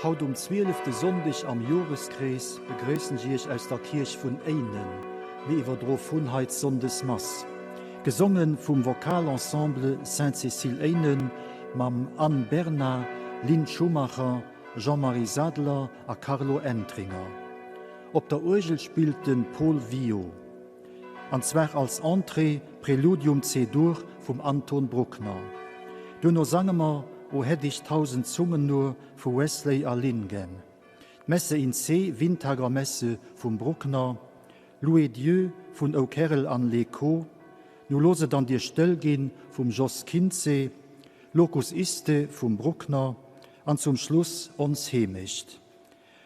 Haut um zwielefte Sonndeg am Joreskrees begréissen ech Iech aus der Kierch vun Éinen. Mir iwwerdro vun hei d'Sonndesmass, gesonge vum Vokalensemble Sainte-Cécile Éinen mam Anne Bernard, Lynn Schumacher, Jean-Marie Sadeler a Carlo Entringer. Op der Uergel spillt de Paul Viau. An zwar als Entrée Preludium C-Dur vum Anton Bruckner. Duerno sange mer O hätt ich tausend Zungen nur vu Wesley a Lingen, d'Messe in C, Windhager Messe vum Bruckner, Louez Dieu vun O'Carroll an Lécault, Nu looss et an dir stëll ginn vum Jos Kinzé, Locus iste vum Bruckner an zum Schluss Ons Heemecht.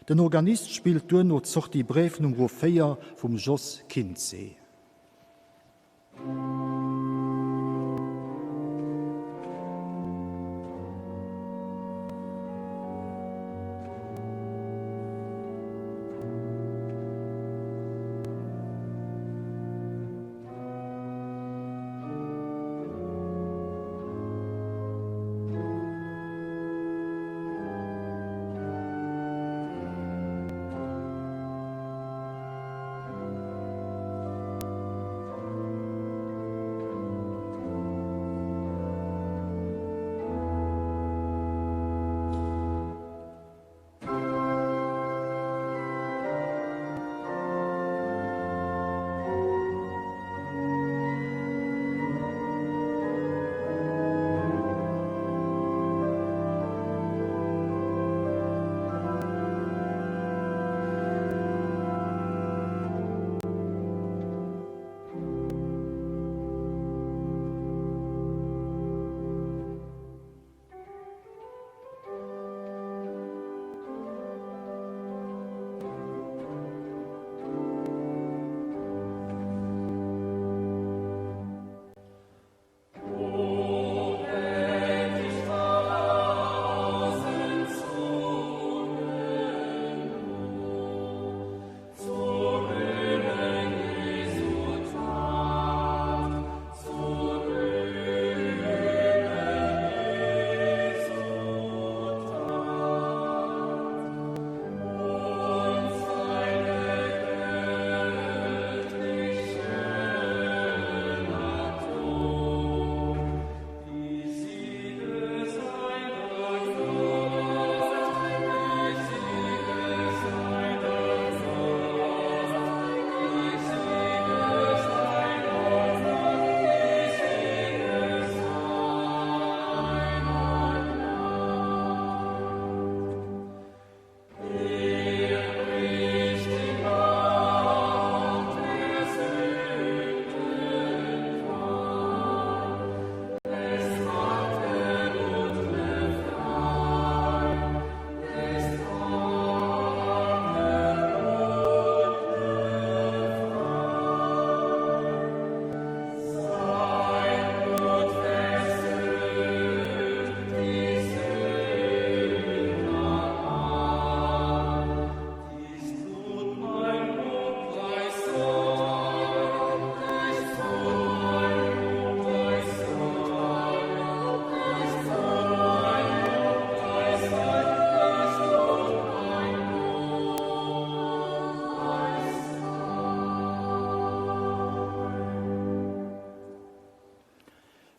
Den Organist spillt duerno d'Sortie brève Numero 4 vum Jos Kinzé.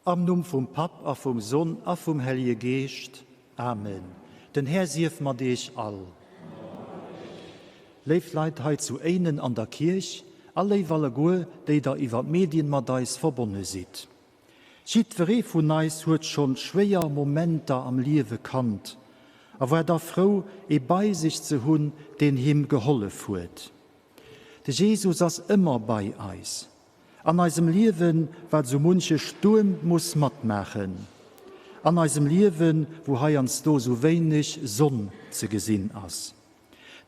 Am Numm vum Papp a vum Sonn a vum Hellje Geescht. Amen. Den Här sief mat iech all. Léif Leit hei zu Éinen an der Kierch a léif alleguer, déi der iwwer d'Medien mat eis verbonne sidd. Jiddweree vun eis huet schonn schwéier Momenter am Liewe kannt a war da frou, ee bei sech ze hunn, deen him gehollef huet. De Jesus ass ëmmer bei eis. An eisem Liewen, wat esou munche Stuerm muss matmaachen. An eisem Liewen, wou heiansdo esou wéineg Sonn ze gesinn ass.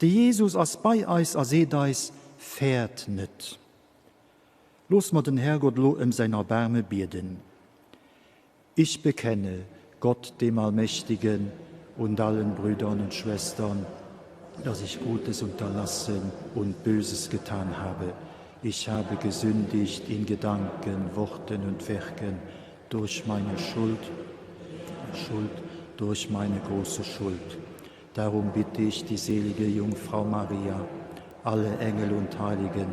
De Jesus ass bei eis a seet eis, Fäert net. Looss mer den Herrgott elo ëm säin Erbaarme bieden. Ich bekenne Gott, dem Allmächtigen, und allen Brüdern und Schwestern, dass ich Gutes unterlassen und Böses getan habe. Ich habe gesündigt in Gedanken, Worten und Werken durch meine Schuld, Schuld, durch meine große Schuld. Darum bitte ich die selige Jungfrau Maria, alle Engel und Heiligen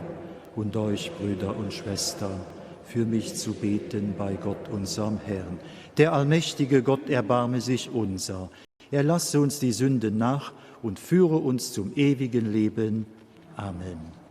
und euch, Brüder und Schwestern, für mich zu beten bei Gott, unserem Herrn. Der allmächtige Gott erbarme sich unser. Er lasse uns die Sünden nach und führe uns zum ewigen Leben. Amen.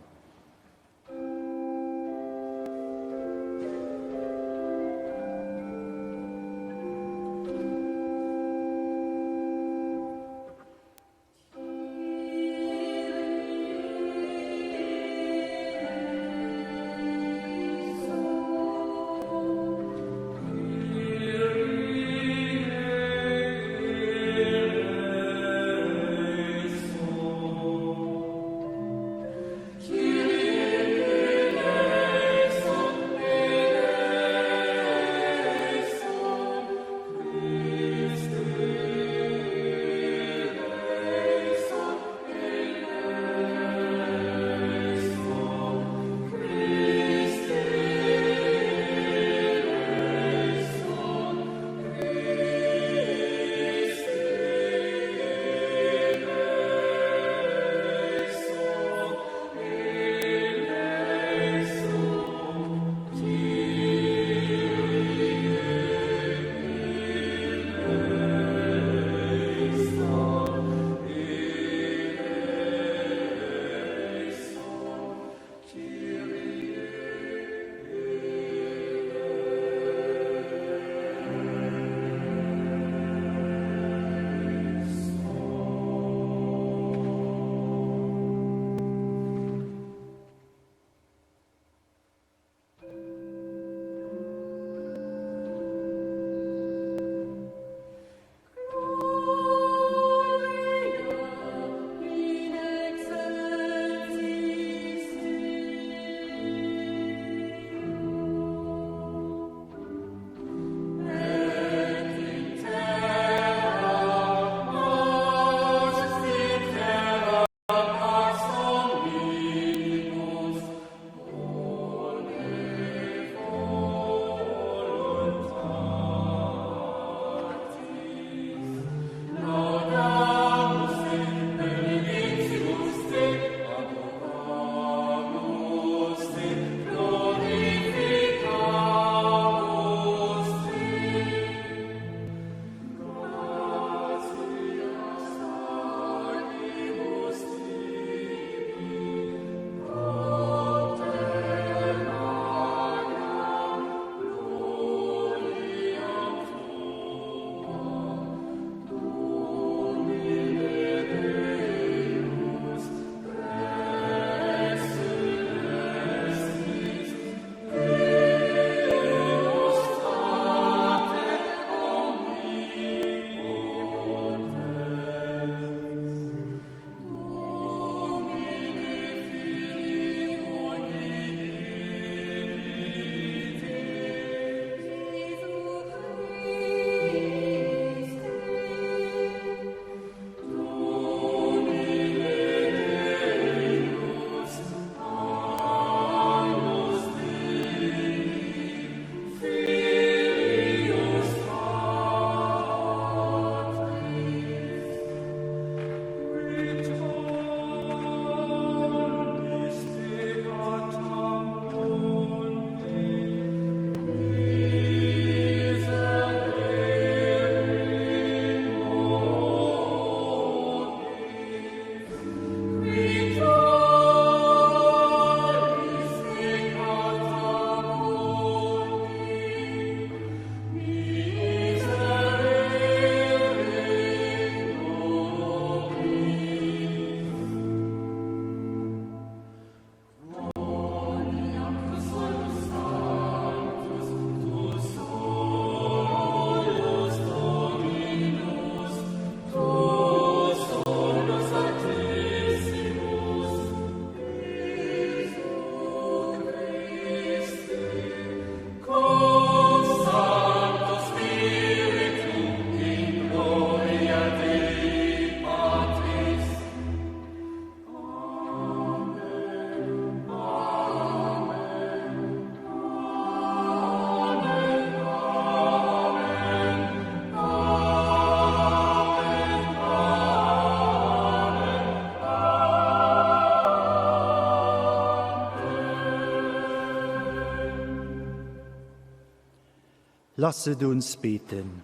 Lasset uns beten.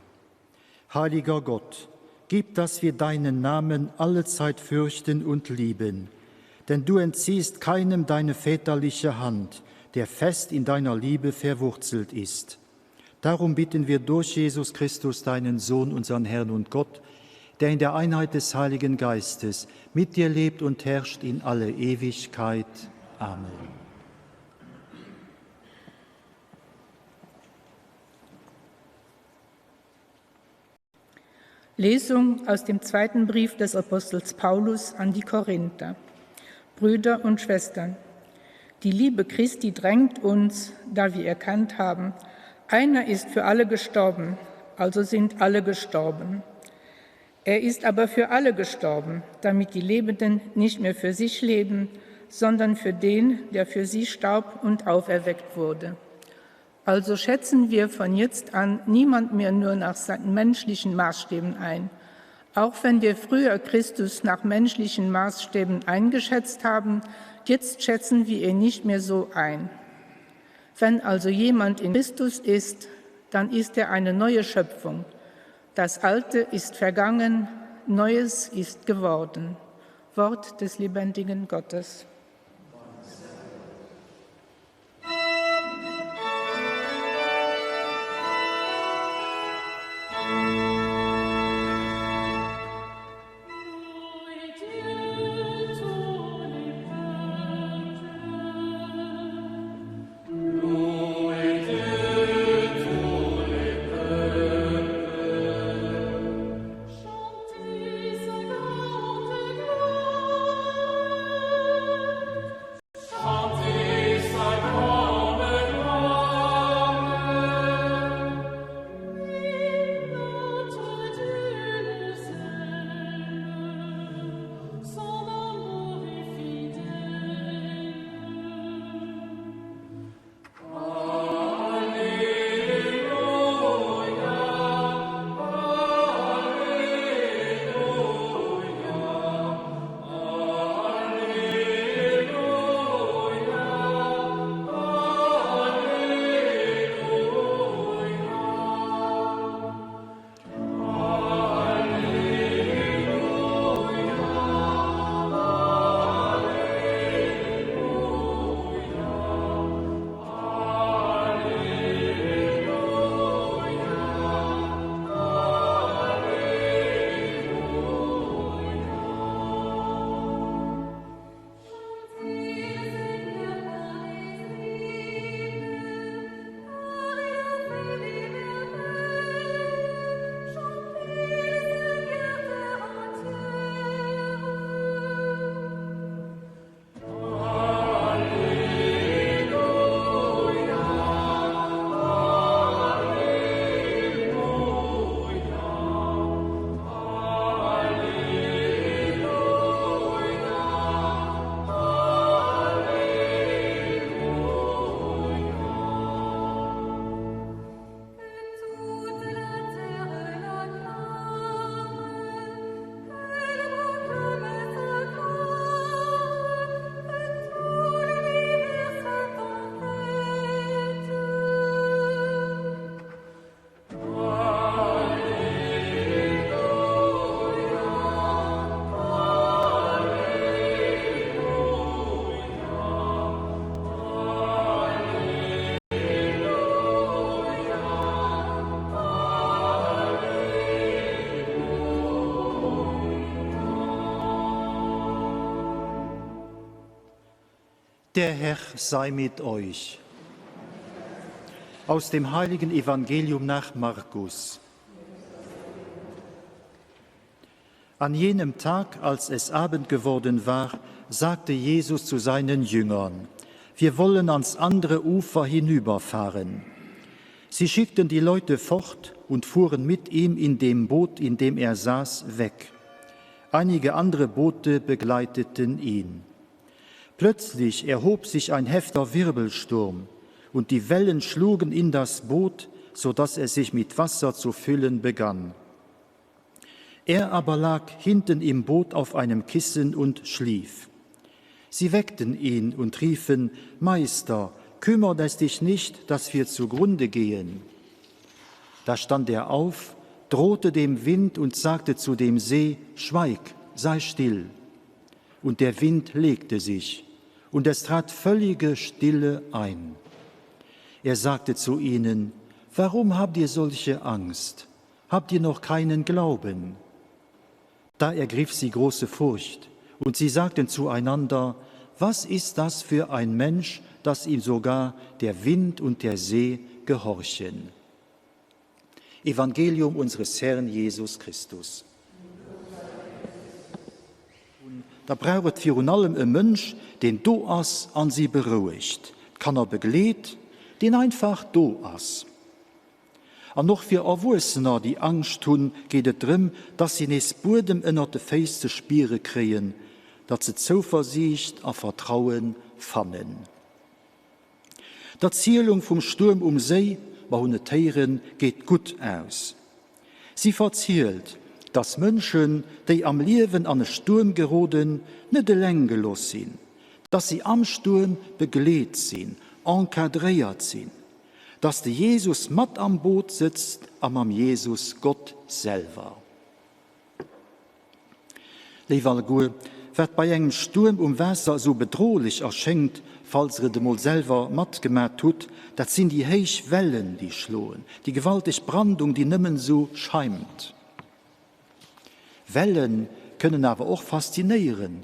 Heiliger Gott, gib, dass wir deinen Namen allezeit fürchten und lieben, denn du entziehst keinem deine väterliche Hand, der fest in deiner Liebe verwurzelt ist. Darum bitten wir durch Jesus Christus, deinen Sohn, unseren Herrn und Gott, der in der Einheit des Heiligen Geistes mit dir lebt und herrscht in alle Ewigkeit. Amen. Lesung aus dem zweiten Brief des Apostels Paulus an die Korinther. Brüder und Schwestern, die Liebe Christi drängt uns, da wir erkannt haben, einer ist für alle gestorben, also sind alle gestorben. Er ist aber für alle gestorben, damit die Lebenden nicht mehr für sich leben, sondern für den, der für sie starb und auferweckt wurde. Also schätzen wir von jetzt an niemand mehr nur nach seinen menschlichen Maßstäben ein. Auch wenn wir früher Christus nach menschlichen Maßstäben eingeschätzt haben, jetzt schätzen wir ihn nicht mehr so ein. Wenn also jemand in Christus ist, dann ist er eine neue Schöpfung. Das Alte ist vergangen, Neues ist geworden. Wort des lebendigen Gottes. Der Herr sei mit euch. Aus dem heiligen Evangelium nach Markus. An jenem Tag, als es Abend geworden war, sagte Jesus zu seinen Jüngern: Wir wollen ans andere Ufer hinüberfahren. Sie schickten die Leute fort und fuhren mit ihm in dem Boot, in dem er saß, weg. Einige andere Boote begleiteten ihn. Plötzlich erhob sich ein heftiger Wirbelsturm, und die Wellen schlugen in das Boot, so dass es sich mit Wasser zu füllen begann. Er aber lag hinten im Boot auf einem Kissen und schlief. Sie weckten ihn und riefen: Meister, kümmert es dich nicht, dass wir zugrunde gehen. Da stand er auf, drohte dem Wind und sagte zu dem See, Schweig, sei still. Und der Wind legte sich, und es trat völlige Stille ein. Er sagte zu ihnen, Warum habt ihr solche Angst? Habt ihr noch keinen Glauben? Da ergriff sie große Furcht, und sie sagten zueinander, Was ist das für ein Mensch, dass ihm sogar der Wind und der See gehorchen? Evangelium unseres Herrn Jesus Christus. Da brauch et virun allem e Mënsch, deen do ass an si berouegt, d'Kanner begleet, deen einfach do ass. An och fir Erwuessener, déi Angscht hunn, geet et drëm, dass si nees Buedem ënnert de Féiss ze spiere kréien, datt se Zouversiicht a Vertraue fannen. D'Erzielung vum Stuerm um Séi, mer hunn et héieren, geet gutt aus. Si verzielt, dass Mënschen, déi am Liewen an e Stuerm geroden, net eleng gelooss sinn, dass si am Stuerm begleet sinn, encadréiert sinn, dass de Jesus mat am Boot sëtzt a mam Jesus Gott selwer. Léif alleguer, wat bei engem Stuerm um Waasser esou bedrohlech erschéngt, falls der et emol selwer matgemat hutt, dat sinn déi héich Wellen, déi schloen, déi gewalteg Brandung, déi nëmmen esou schaimt. Welle kënnen awer och faszinéieren,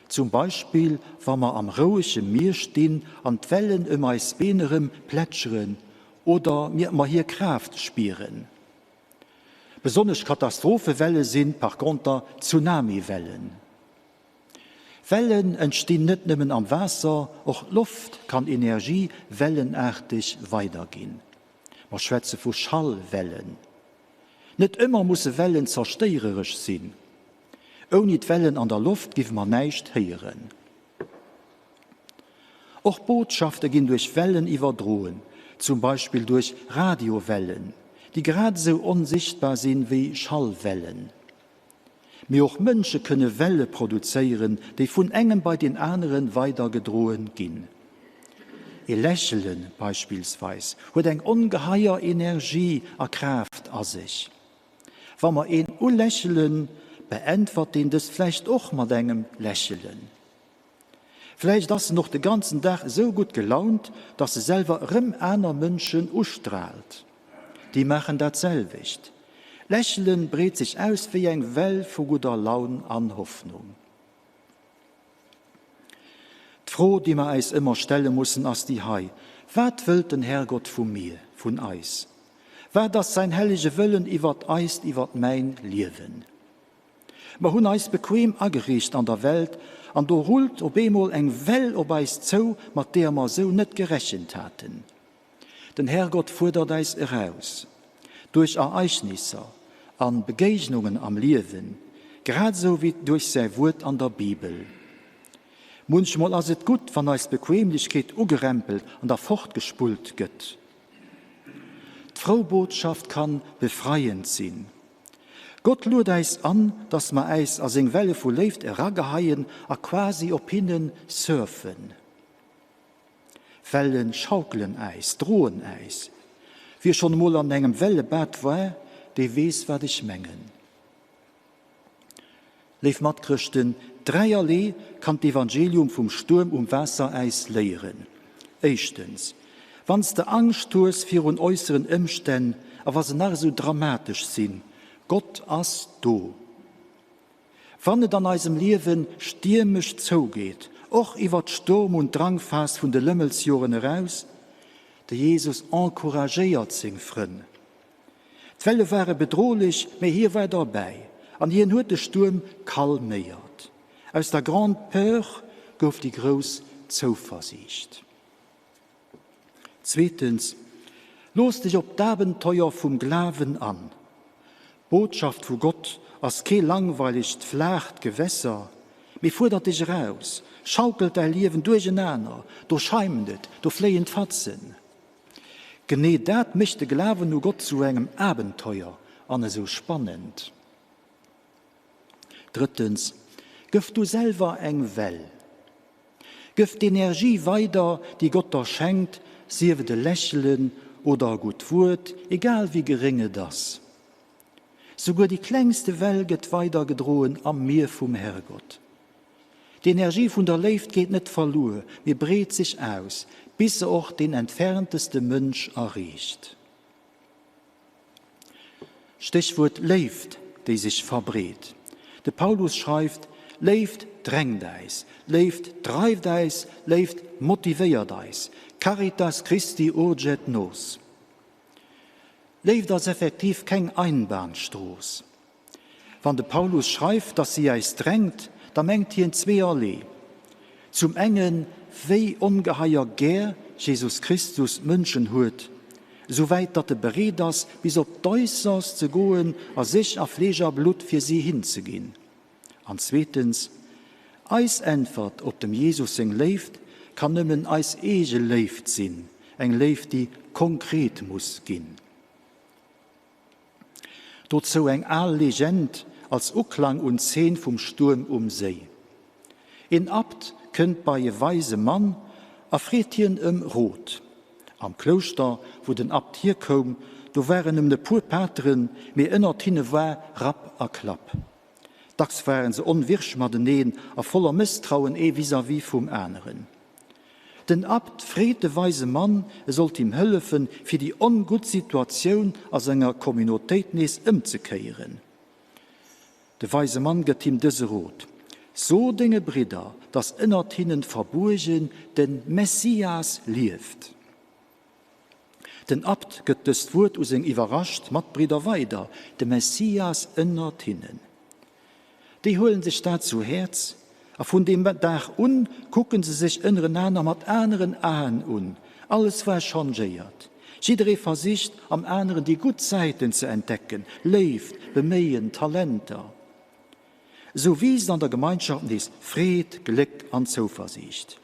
zum Beispill wa mer am rouege Mier stinn an d'Wellen ëm eis Been erëm plätscheren oder mir mer hir Kraaft spieren. Besonnesch Katastrophewelle sinn par conter Tsunamiwellen. Wellen entstinn net nëmmen am Waasser, och d'Loft kann Energie wellenaarteg weiderginn. Mer schwätze vu Schallwellen. Net ëmmer musse Wellen zerstéiereresch sinn. Ouni d'Wellen an der Loft géife mer näischt héieren. Och Botschafte ginn duerch Wellen iwwerdroen, zum Beispill duerch Radiowellen, déi grad esou onsichtbar sinn wéi Schallwellen. Mee och Mënsche kënne Welle produzéieren, déi vun engem bei deen anere weidergedroe ginn. E Lächele beispillsweis huet eng ongeheier Energie a Kraaft a sech. Wa mer een ulächelen, beäntwert deen dëst vläicht och mat engem Lächelen. Vläicht ass en och de ganzen Dag esou gutt gelaunt, dass e selwer erëm aner Mënschen ustraalt. Déi maachen dat selwecht. D'Lächelen breet sech aus wéi eng Well vu gudder Laun an Hoffnung. D'Fro, déi mer äis ëmmer stelle mussen, ass déi hei, Wat wëllt den Herrgott vu mir, vun eis? Wat ass säin hellege Wëllen iwwert eist, iwwert mäin Liewen? Mer hunn eis bequem ageriicht an der Welt an do rullt op eemol eng Well op eis zou, mat deeër mer esou net gerechent haten. Den Herrgott fuerdert äis eraus, duerch Ereignisser an Begéignungen am Liewen, grad esou wéi duerch säi Wuert an der Bibel. Munchmol ass et gutt, wann eis Bequemlechkeet ugerempelt an da fortgespullt gëtt. D'frou Botschaft kann befreiend sinn. Gott luet äis an, dass mer äis a seng Welle vu Léift erageheien a quasi op hinne surfen. Wellen schaukelen äis, droen äis. Wie schonn emol an engem Wellebad war, dee weess wat ech mengen. Léif Matchrëschten, dräierlee kann d'Evangelium vum Stuerm um Waasser äis léieren. Éischtens, wann s de Angscht hues virun äusseren Ëmstänn, a wa se nach esou dramatesch sinn, Gott ass do. Wann et an eisem Liewe stiermesch zougeet, och iwwer d'Sturm und Drangphas vun de Lëmmelsjoren eraus, de Jesus encouragéiert seng Frënn. D'Welle ware bedrohlech, mee hie war derbäi an hien huet de Stuerm calméiert. Aus der grande peur gouf déi grouss Zouversiicht. Zweetens, looss dech op d'Abenteuer vum Glawen an. D'Botschaft vu Gott ass kee langweilegt, flaacht Gewässer, mee fuerdert dech eraus, schaukelt däi Liewen duerchenaner, do schaimt et, do fléien d'Fatzen. Genee dat mécht de Glawen u Gott zu engem Abenteuer an esou spannend. Drëttens, gëff du selwer eng Well. Gëff d'Energie weider, déi Gott der schenkt, sief et e Lächelen oder e gutt Wuert, egal wéi geréng et ass. Souguer déi klengste Well gëtt weidergedroen am Mier vum Herrgott. D'Energie vun der Léift geet net verluer, mee breet sech aus, bis se och deen entfernteste Mënsch erreecht. Stéchwuert Léift, déi sech verbreet. De Paulus schreift, Léift drängt äis, Léift dreift äis, Léift motivéiert eis, Caritas Christi urget nos. Léift ass effektiv keng Einbahnstrooss. Wann de Paulus schreift, dass si äis drängt, da mengt hien zweeërlee. Zum engen, wéi ongeheier gär Jesus Christus d'Mënschen huet, esouwäit datt e bereet ass, bis op d'Äusserst ze goen a sech a Fleesch a Blutt fir si hinzeginn. An zweetens, eis Äntwert op dem Jesus seng Léift kann nëmmen eis eege Léift sinn, eng Léift, déi konkret muss ginn. Dozou eng al Legend als Uklang un d'Zeen vum Stuerm um Séi. Een Abt kënnt bei e weise Mann a freet hien ëm Rot. Am Klouschter, wou den Abt hierkoum, do waren nëmmen e puer Pateren, mee ënnert hinne war Rapp a Klapp. Dacks waren se onwirsch mateneen a voller Mësstrauen ee vis-à-vis vum aneren. Den Abt freet de weise Mann, e sollt him hëllefen, fir déi ongutt Situatioun a senger Communautéit nees ëmzekéieren. De weise Mann gëtt him dëse Rot, So denge Bridder, datt ënnert hinnen verbuergen de Messias lieft. Den Abt gëtt dëst Wuert u seng iwwerrascht Matbridder weider, de Messias ënnert hinnen. Déi huelen sech dat zu Häerz a vun deem Dag un kucken se sech ënnerenaner mat aneren Aen un. Alles war changéiert. Jidderee versicht am aneren déi gutt Säiten ze entdecken, Léift, Beméien, Talenter. Esou wiisst an der Gemeinschaft nees Freed, Gléck an Zouversiicht.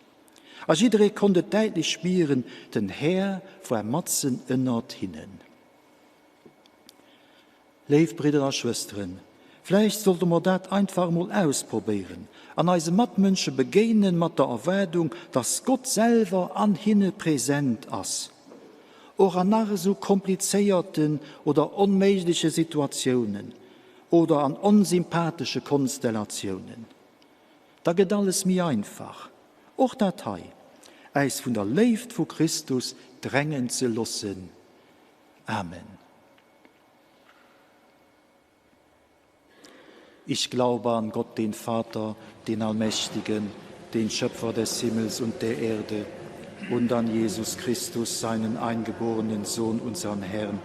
A jidderee konnt et däitlech spieren, den Här war matzen ënnert hinnen. Léif Bridder a Schwësteren, vläicht sollte mer dat einfach emol ausprobéieren an eise Matmënsche begéinen mat der Erwaardung, dass Gott selwer an hinne present ass, och an nach esou komplizéierten oder onméigleche Situatiounen oder an onsympathesche Konstellatiounen. Da gëtt alles méi einfach, och dat hei, äis vun der Léift vu Christus drängen ze loossen. Amen. Ich glaube an Gott, den Vater, den Allmächtigen, den Schöpfer des Himmels und der Erde, und an Jesus Christus, seinen eingeborenen Sohn, unseren Herrn,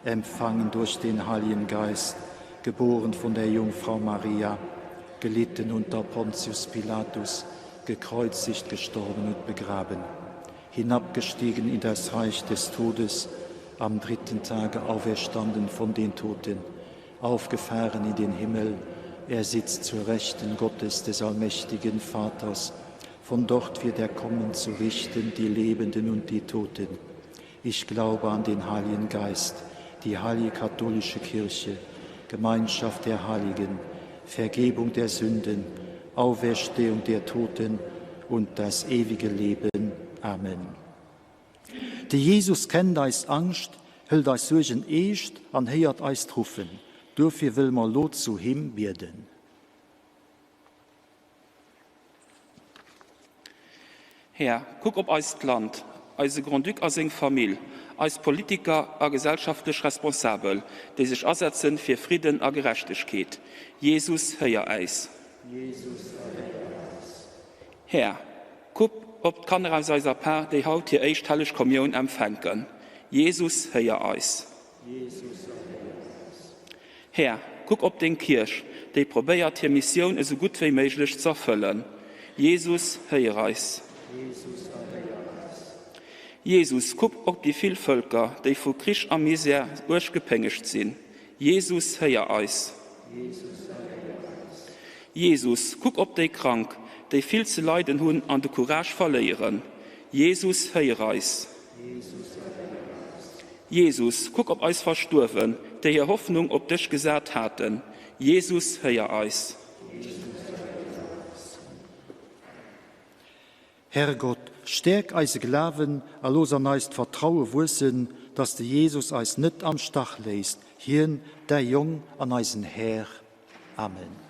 empfangen durch den Heiligen Geist, geboren von der Jungfrau Maria, gelitten unter Pontius Pilatus, gekreuzigt, gestorben und begraben, hinabgestiegen in das Reich des Todes, am dritten Tage auferstanden von den Toten, aufgefahren in den Himmel, er sitzt zur Rechten Gottes des allmächtigen Vaters, von dort wird er kommen zu richten die Lebenden und die Toten. Ich glaube an den Heiligen Geist, die heilige katholische Kirche, Gemeinschaft der Heiligen, Vergebung der Sünden, Auferstehung der Toten und das ewige Leben. Amen. De Jesus kennt eis Angscht, hëlt eis Suergen eescht an héiert eist Ruffen. Duerfir wëlle mer lo zu him bieden. Här, kuck op eist Land, eise Grand-Duc a seng Famill, eis Politiker a gesellschaftlech Responsabel, déi sech asetzen fir Fridden a Gerechtegkeet. Jesus, héier äis. Jesus, erhéier äis. Här, kuck op d'Kanner aus eiser Par, déi haut hir éischt helleg Kommioun empfänken. Jesus, héier eis. Jesus, erhéier eis. Här, kuck op deng Kierch, déi probéiert, hir Missioun esou gutt wéi méiglech z'erfëllen. Jesus, héier eis. Jesus, erhéier eis. Jesus, kuck op déi vill Vëlker, déi vu Krich a Misär uerg gepéngegt sinn. Jesus, héier eis. Jesus, erhéier eis. Jesus, kuck op déi Krank, déi vill ze leiden hunn an de Courage verléieren. Jesus, héier eis. Jesus, erhéier eis. Jesus, kuck op eis Verstuerwen, déi hir Hoffnung op dech gesat haten. Jesus, héier eis. Jesus, erhéier eis. Herrgott, Stäerk eise Glawen a looss an eis d'Vertraue wuessen, dass de Jesus eis net am Stach léisst, hien, däi Jong an eisen Här. Amen.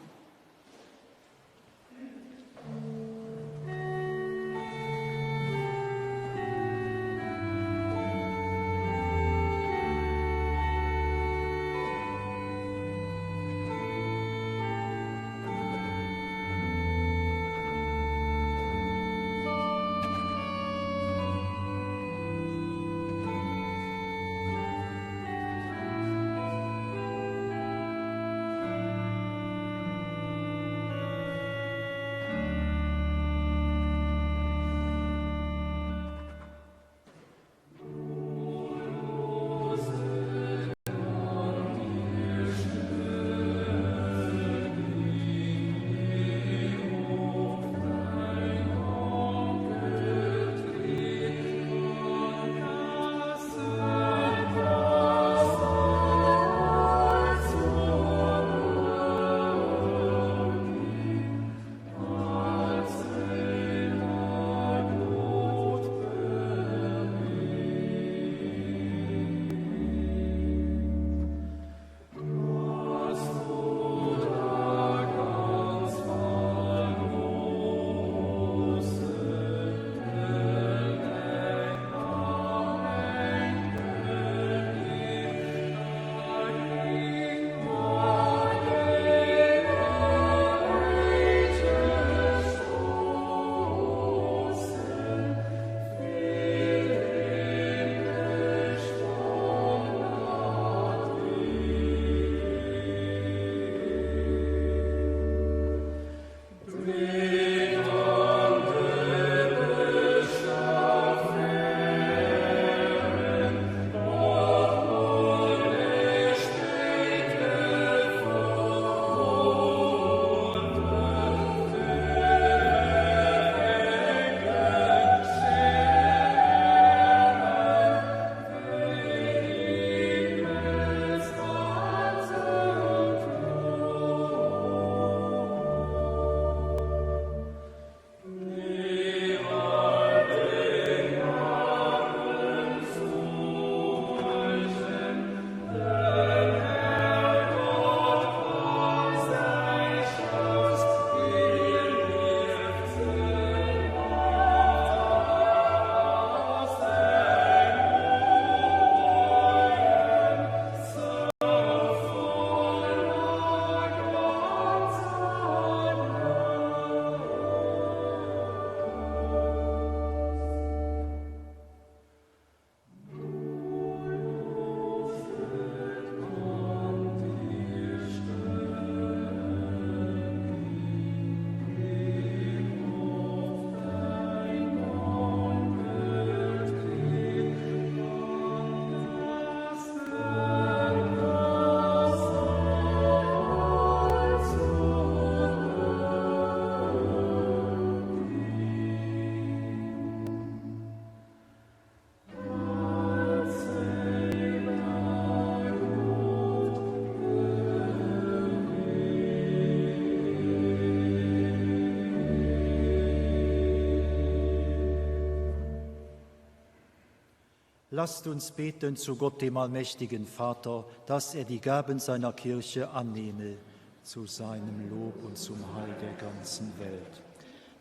Lasst uns beten zu Gott, dem allmächtigen Vater, dass er die Gaben seiner Kirche annehme, zu seinem Lob und zum Heil der ganzen Welt.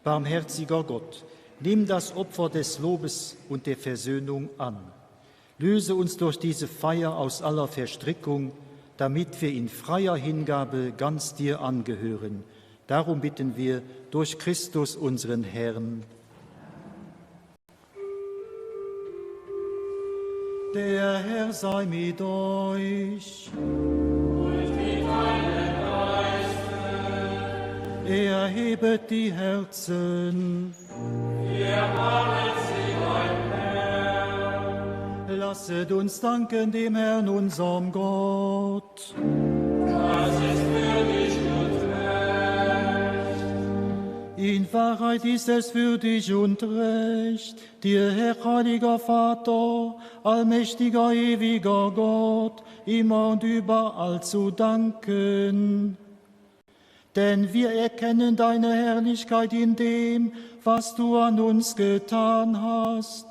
Barmherziger Gott, nimm das Opfer des Lobes und der Versöhnung an. Löse uns durch diese Feier aus aller Verstrickung, damit wir in freier Hingabe ganz dir angehören. Darum bitten wir durch Christus unseren Herrn. Der Herr sei mit euch. Und mit deinem Geiste. Erhebet die Herzen. Wir haben sie beim Herrn. Lasset uns danken dem Herrn, unserem Gott. Das ist würdig und recht. In Wahrheit ist es würdig und recht, dir, Herr heiliger Vater, allmächtiger, ewiger Gott, immer und überall zu danken. Denn wir erkennen deine Herrlichkeit in dem, was du an uns getan hast.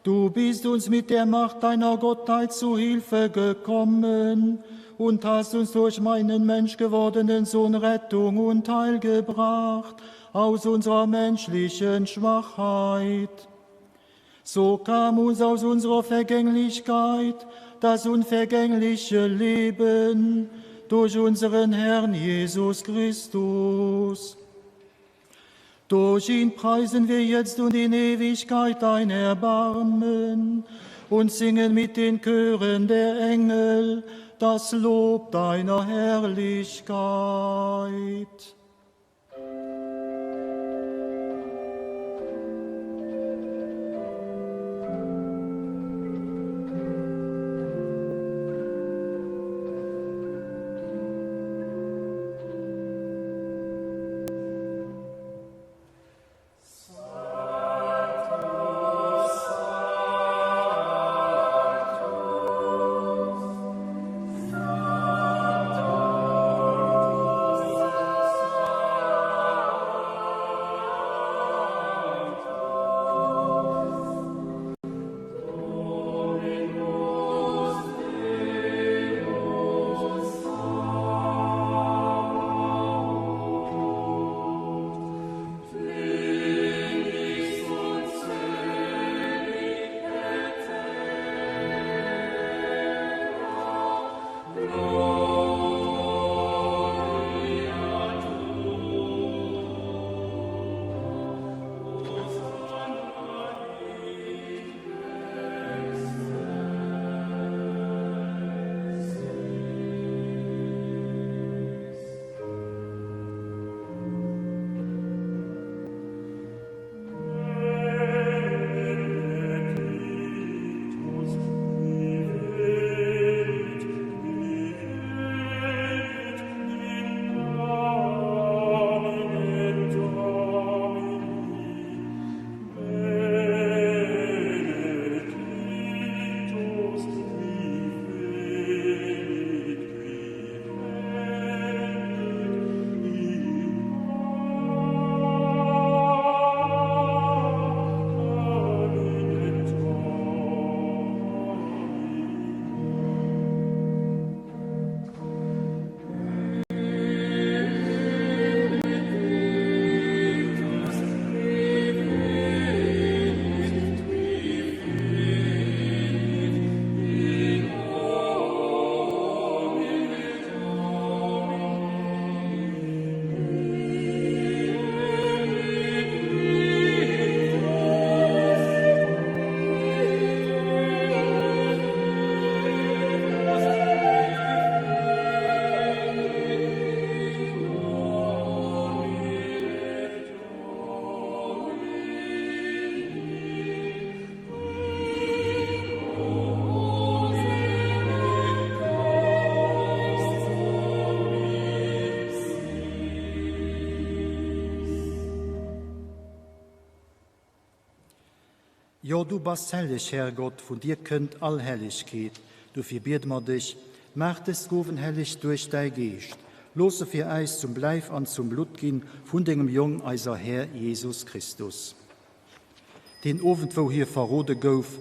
Du bist uns mit der Macht deiner Gottheit zu Hilfe gekommen und hast uns durch meinen menschgewordenen Sohn Rettung und Heil gebracht aus unserer menschlichen Schwachheit. So kam uns aus unserer Vergänglichkeit das unvergängliche Leben durch unseren Herrn Jesus Christus. Durch ihn preisen wir jetzt und in Ewigkeit dein Erbarmen und singen mit den Chören der Engel das Lob deiner Herrlichkeit. Jo, du bass helleg, Härgott, vun dir kënnt all Hellegkeet. Dofir biede mer dech, Maach dës Gowen helleg duerch däi Geescht. Looss se fir äis zum Läif an zum Blutt ginn vun dengem Jong, eiser Här Jesus Christus. Deen Owend, wou hie verrode gouf,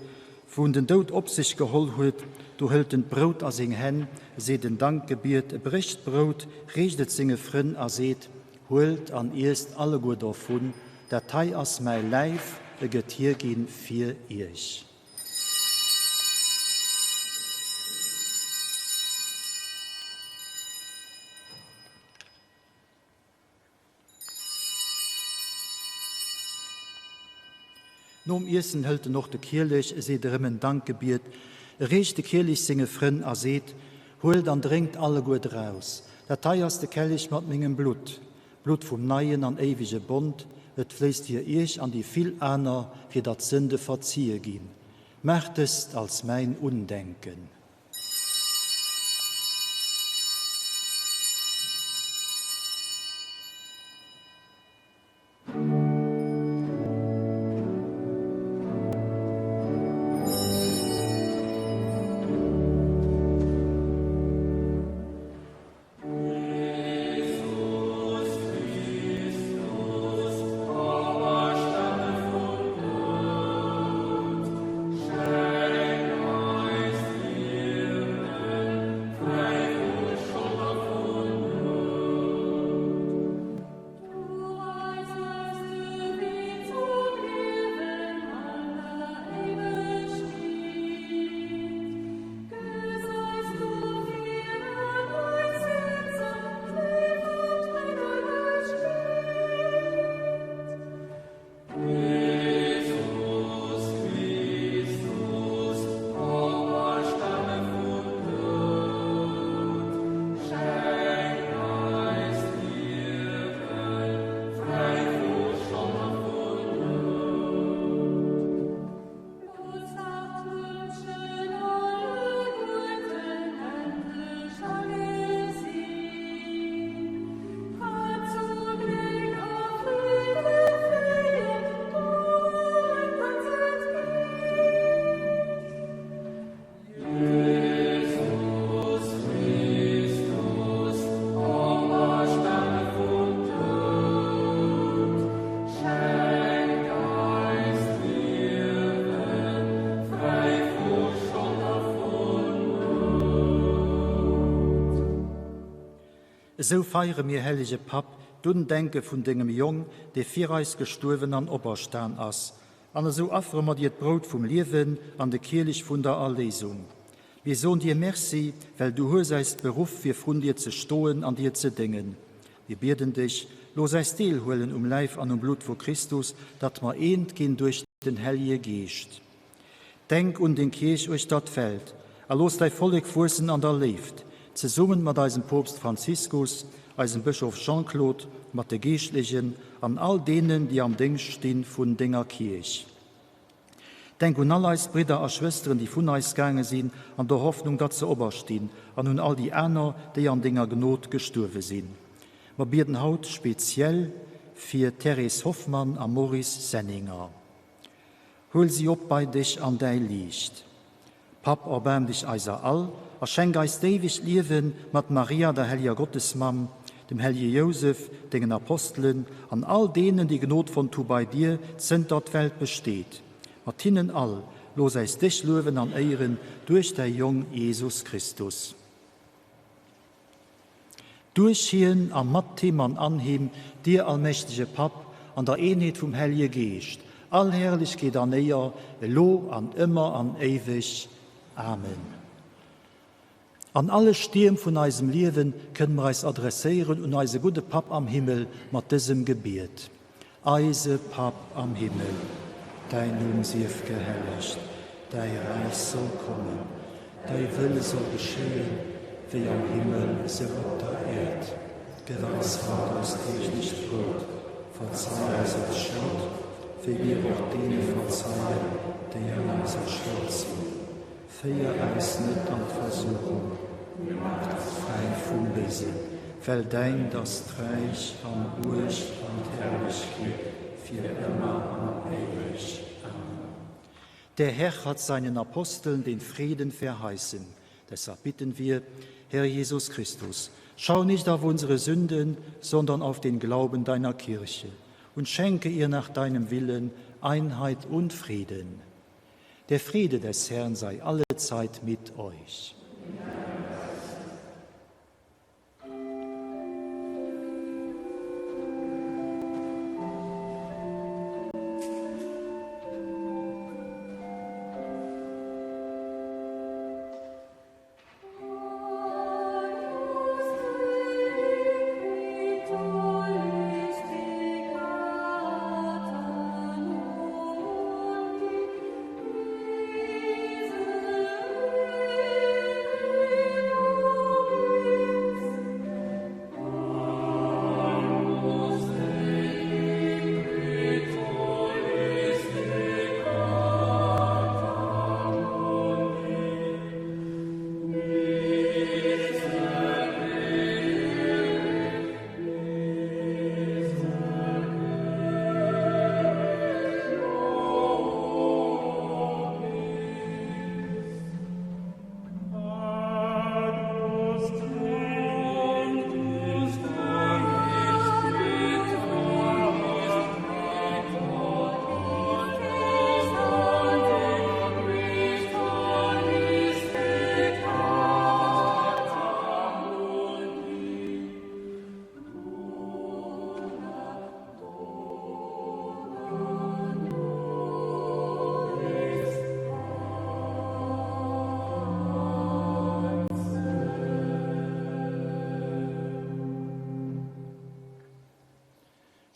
wou en den Doud op sech geholl huet, do hëlt en d'Brout a seng Hänn, seet en Dankgebiet, e brécht d'Brout, reecht et senge Frënn a seet, Huelt an iesst alleguer dovun, dat hei ass mäi Läif, e gëtt hierginn fir iech. Nom Iessen hëlt en och de Kielech, e seet erëm en Dankgebiet, e reecht de Kielech senge Frënn a seet, Huelt an drénkt alleguer draus, dat hei ass de Kellich mat mengem Blutt, d'Blutt vum neien an éiwege Bond, et fléisst fir iech an déi vill aner, fir datt d'Sënde verzie ginn. Maacht dëst als mäin Undenken. Esou feiere mir, hellege Papp, d'Undenke vun dengem Jong, dee fir eis gestuerwen an operstan ass. An esou affere mer dir d'Brout vum Liewen an de Kielich vun der Erléisung. Mir soen dir Merci, well du hues äis beruff, fir vrun dir ze stoen an dir ze déngen. Mir bieden dech, looss äis deelhuelen um Läif an um Blutt vu Christus, datt mer eent ginn duerch den Hellje Geescht. Denk un deng Kierch uechter d'Welt a looss däi Vollek wuessen an der Léift, zesummen mat eisem Poopst Franziskus, eisem Bëschof Jean-Claude, mat de Geeschtlechen an all deenen, déi am Déngscht sti vun denger Kierch. Denk un all eis Bridder a Schwësteren, déi vun eis gaange sinn, an der Hoffnung, datt se operstinn, an un all déi aner, déi an denger Gnod gestuerwe sinn. Mer bieden haut speziell fir Thérèse Hoffmann a Maurice Senninger. Huel si op bei dech an däi Liicht. Papp, erbaarm dech eiser all a schenk eis d'éiwegt Liewen mat Maria, der helleger Gottesmamm, dem hellege Jousef, dengen Apostelen an all deenen, déi Gnod fonnt hu bei dir, zënter d'Welt besteet. Mat hinnen all looss äis dech luewen an éieren duerch däi Jong Jesus Christus. Duerch hien a mat him an an him, dir allmächtege Papp, an der Eenheet vum Hellje Geescht, all Herrlechkeet an Éier, elo an ëmmer an éiweg. Amen. An alle Stierm vun eisem Liewen kënne mer eis adresséieren un eise gudde Papp am Himmel mat dësem Gebiet, Eise Papp am Himmel, däin Numm sief gehellegt, däi Räich soll kommen, däi Wëlle soll geschéien, wéi am Himmel, sou op der Äerd. Gëff eis haut eist deeglecht Brout, verzei eis eis Schold, wéi mir och deene verzeien, déi an eiser Schold sinn. Féier äis net an d'Versuchung, mee maach eis fräi vum Béisen, well däint ass d'Räich an d'Muecht an d'Herrlechkeet fir ëmmer an éiweg. Amen. Der Herr hat seinen Aposteln den Frieden verheißen. Deshalb bitten wir, Herr Jesus Christus, schau nicht auf unsere Sünden, sondern auf den Glauben deiner Kirche und schenke ihr nach deinem Willen Einheit und Frieden. Der Friede des Herrn sei alle Zeit mit euch.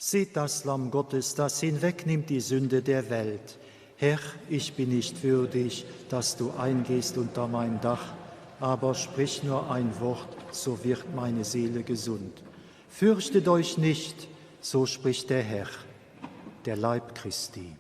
Seht das Lamm Gottes, das hinwegnimmt die Sünde der Welt. Herr, ich bin nicht würdig, dass du eingehst unter mein Dach, aber sprich nur ein Wort, so wird meine Seele gesund. Fürchtet euch nicht, so spricht der Herr, der Leib Christi.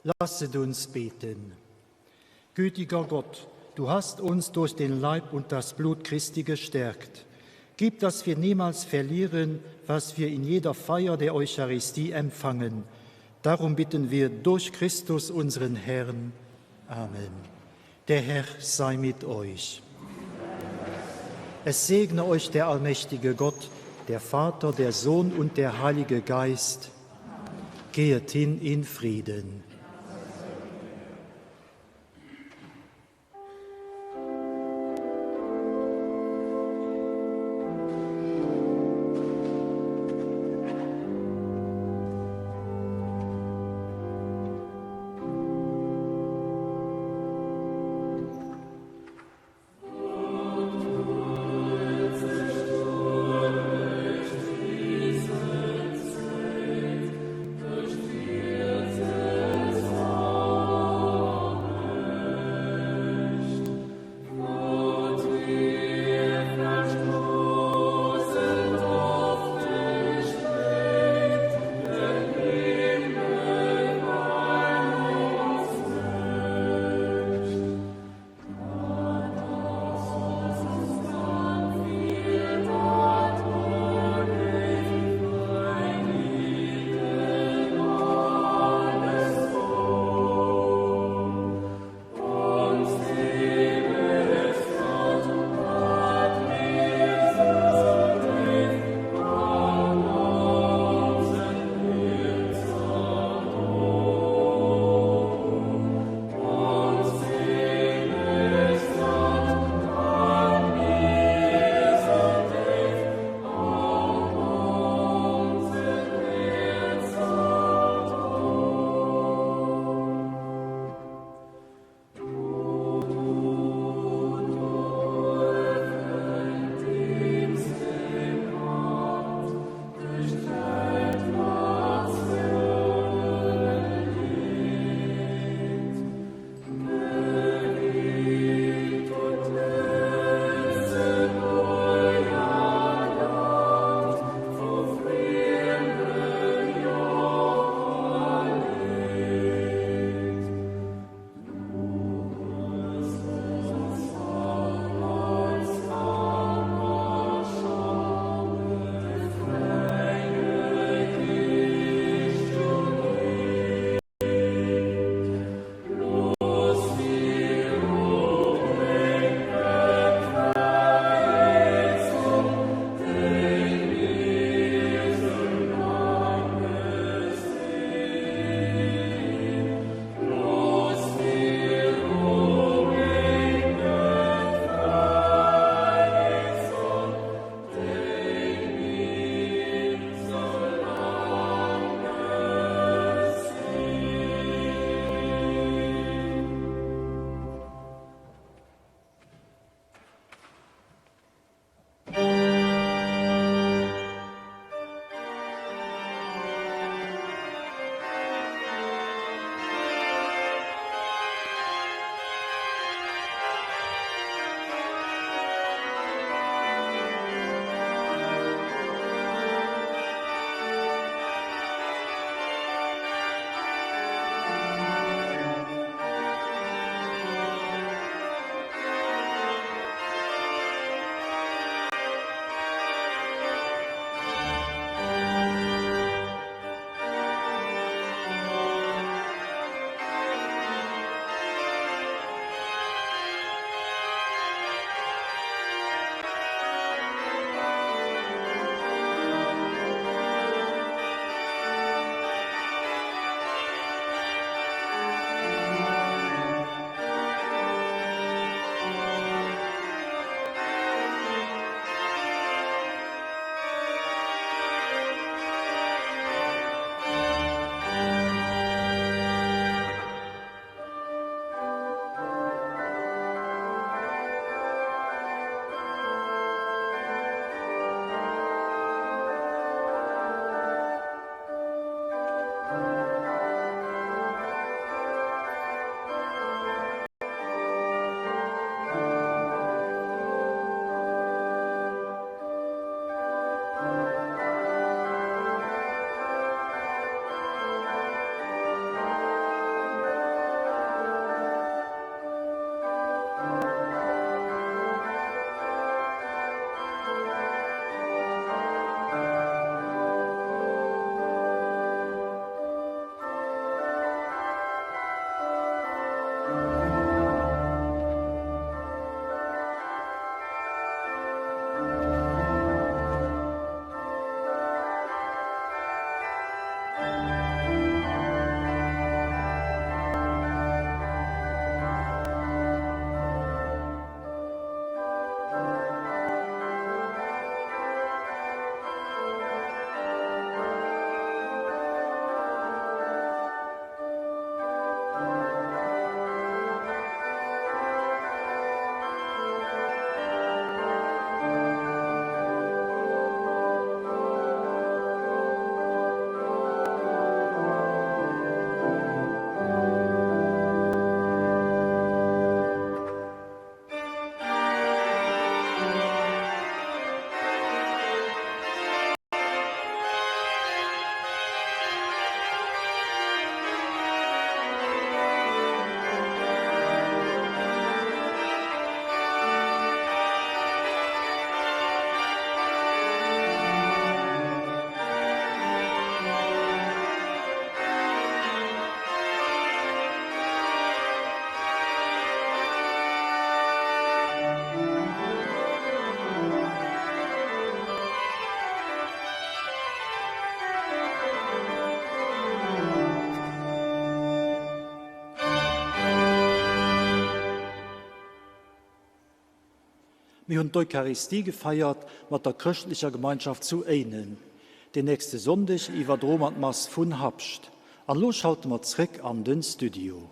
Lasset uns beten. Gütiger Gott, du hast uns durch den Leib und das Blut Christi gestärkt. Gib, dass wir niemals verlieren, was wir in jeder Feier der Eucharistie empfangen. Darum bitten wir durch Christus unseren Herrn. Amen. Der Herr sei mit euch. Es segne euch der allmächtige Gott, der Vater, der Sohn und der Heilige Geist. Gehet hin in Frieden. Mir hunn d'Eucharistie gefeiert mat der chrëschtlecher Gemeinschaft zu Éinen. Den nächste Sonndeg iwwerdroe mer d'Mass vun Habscht. An elo schalte mer zréck an den Studio.